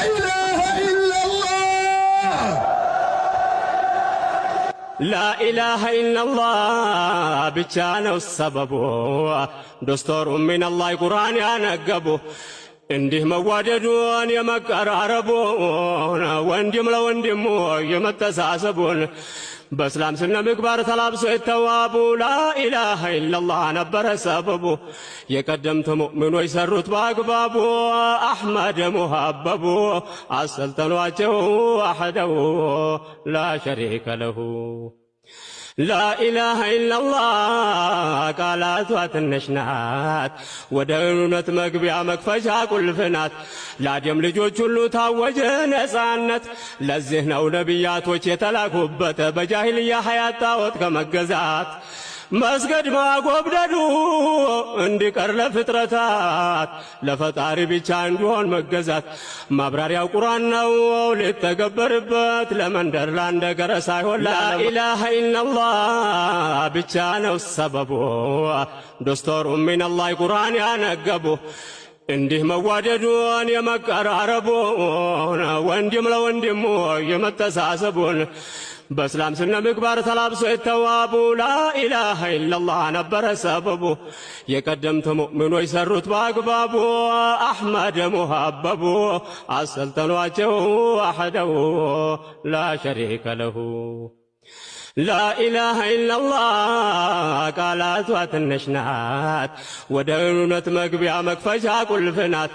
إله إلا الله። ላኢላሃ ኢለላህ ብቻ ነው ሰበቡ፣ ዶስቶሩ ሚነላህ ቁርአን ያነገቡ፣ እንዲህ መዋደዱን የመቀራረቡን፣ ወንድም ለወንድሙ የመተሳሰቡን፣ በእስላም ስነ ምግባር ተላብሶ የተዋቡ፣ ላኢላሃ ኢለላህ ነበረ ሰበቡ። የቀደምት ሙእሚኖች ሰሩት በአግባቡ፣ አሕመድ ሙሀበቡ አሰልጠኗቸው፣ وحده لا شريك له። ላኢላሃ ኢለላህ ቃላቷ ትንሽ ናት፣ ወደ እውነት መግቢያ መክፈቻ ቁልፍ ናት። ለአደም ልጆች ሁሉ ታወጀ ነጻነት። ለዚህ ነው ነቢያቶች የተላኩበት፣ በጃሂልያ ሐያት ጣዖት ከመገዛት መስገድ ማጎብደዱ እንዲቀር ለፍጥረታት፣ ለፈጣሪ ብቻ እንዲሆን መገዛት። ማብራሪያው ቁርአን ነው ሊተገበርበት፣ ለመንደር ላንደገረ ሳይሆን። ላኢላሃ ኢለላህ ብቻ ነው ሰበቡ፣ ዶስቶሩ ሚነላህ ቁርአን ያነገቡ፣ እንዲህ መዋደዱን የመቀራረቡን፣ ወንድም ለወንድሙ የመተሳሰቡን፣ በእስላም ስነ ምግባር ተላብሶ የተዋቡ፣ ላኢላሃ ኢለላህ ነበረ ሰበቡ። የቀደምት ሙእሚኖች ሰሩት በአግባቡ፣ አሕመድ ሙሀበቡ አሰልጠኗቸው፣ وحده لا شريك له። ላኢላሃ ኢለላህ ቃላቷ ትንሽ ናት፣ ወደ እውነት መግቢያ መክፈቻ ቁልፍ ናት።